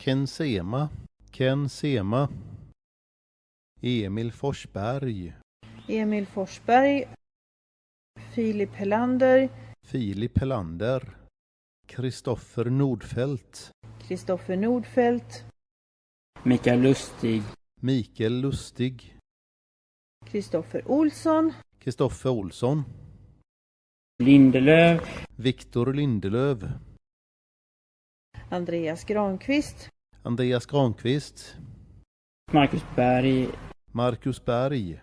Ken Sema. Ken Sema. Emil Forsberg. Emil Forsberg, Filip Helander, Filip Helander. Kristoffer Nordfeldt. Kristoffer Nordfeldt, Mikael Lustig, Mikael Lustig. Kristoffer Olsson, Kristoffer Olsson. Lindelöf, Viktor Lindelöf. Andreas Granqvist, Andreas Granqvist. Marcus Berg, Marcus Berg.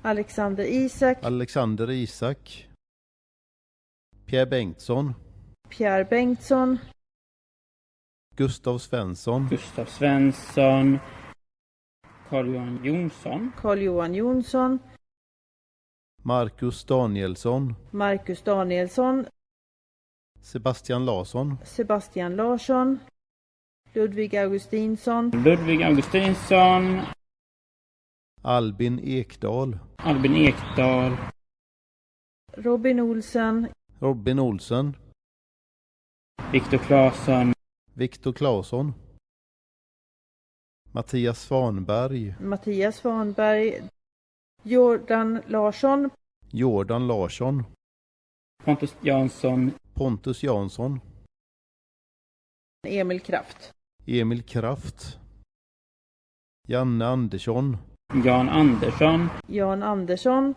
Alexander Isak, Alexander Isak. Pierre Bengtsson. Pierre Bengtsson, Gustav Svensson. Gustav Svensson, Carl-Johan Jonsson, Carl-Johan Jonsson, Marcus Danielsson. Marcus Danielsson, Sebastian Larsson. Sebastian Larsson, Ludvig Augustinsson, Ludvig Augustinsson, Albin Ekdal. Albin Ekdal, Robin Olsen, Robin Olsen. Viktor Claesson, Viktor Claesson. Mattias Svanberg. Mattias Svanberg, Jordan Larsson, Jordan Larsson. Pontus Jansson, Pontus Jansson. Emil Kraft, Emil Kraft. Janne Andersson. Jan Andersson, Jan Andersson,